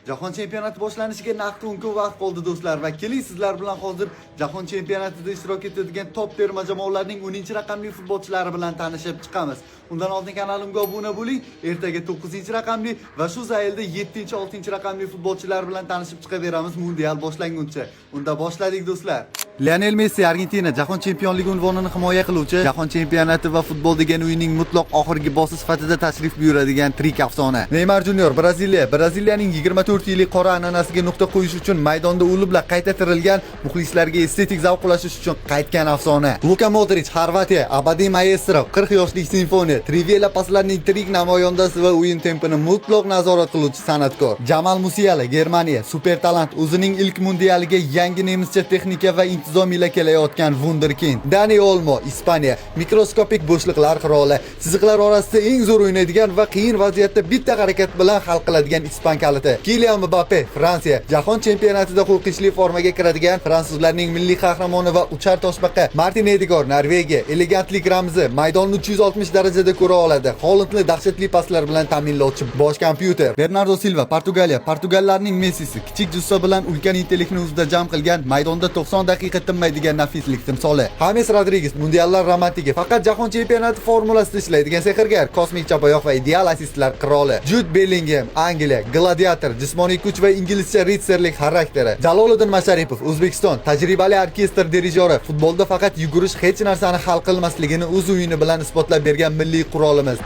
Jahon chempionati boshlanishiga naqd 10 kun vaqt qoldi, do'stlar, va keling, sizlar bilan hozir Jahon chempionatida ishtirok etadigan top terma jamoalarning 10-raqamli futbolchilari bilan tanishib chiqamiz. Undan oldin kanalimga obuna bo'ling. Ertaga 9-raqamli va shu zaylda 7-6-raqamli futbolchilar bilan tanishib chiqaveramiz mundial boshlanguncha. Unda boshladik, do'stlar. Lionel Messi, Argentina, jahon chempionligi unvonini himoya qiluvchi, jahon chempionati va futbol degan o'yinning mutlaq oxirgi bossi sifatida tashrif buyuradigan tirik afsona. Neymar Junior, Braziliya, Braziliyaning 24 yillik qora an'anasiga nuqta qo'yish uchun maydonda o'libla qayta tirilgan, muxlislarga estetik zavq ulashish uchun qaytgan afsona. Luka Modric, Xorvatiya, abadiy maestro, 40 yoshlik simfoniya, trivela paslarning tirik namoyandasi va o'yin tempini mutlaq nazorat qiluvchi san'atkor. Jamal Musiala, Germaniya, super talant, o'zining ilk mundialiga yangi nemischa texnika va intizom ila kelayotgan wunderkind. Dani Olmo, Ispaniya, mikroskopik bo'shliqlar qiroli, chiziqlar orasida eng zo'r o'ynaydigan va qiyin vaziyatda bitta harakat bilan hal qiladigan ispan kaliti. Kilian Mbappe, Fransiya, jahon chempionatida qo'rqinchli formaga kiradigan fransuzlarning milliy qahramoni va uchar toshbaqa. Martin Edegor, Norvegiya, elegantlik ramzi, maydonni 360 darajada ko'ra oladi. Holandni dahshatli paslar bilan ta'minlovchi bosh kompyuter. Bernardo Silva, Portugaliya, portugallarning Messisi, kichik jussa bilan ulkan intellektni o'zida jam qilgan, maydonda 90 daqiqa tinmaydigan nafislik timsoli. James Rodriguez, mundiallar romantigi, faqat jahon chempionati formulasida ishlaydigan sehrgar, kosmik chapayoq va ideal assistlar qiroli. Jud Bellingem, Angliya, gladiator, jismoniy kuch va inglizcha ritsarlik xarakteri. Jaloliddin Masharipov, O'zbekiston, tajribali orkestr dirijori, futbolda faqat yugurish hech narsani hal qilmasligini o'z o'yini bilan isbotlab bergan milliy qurolimiz.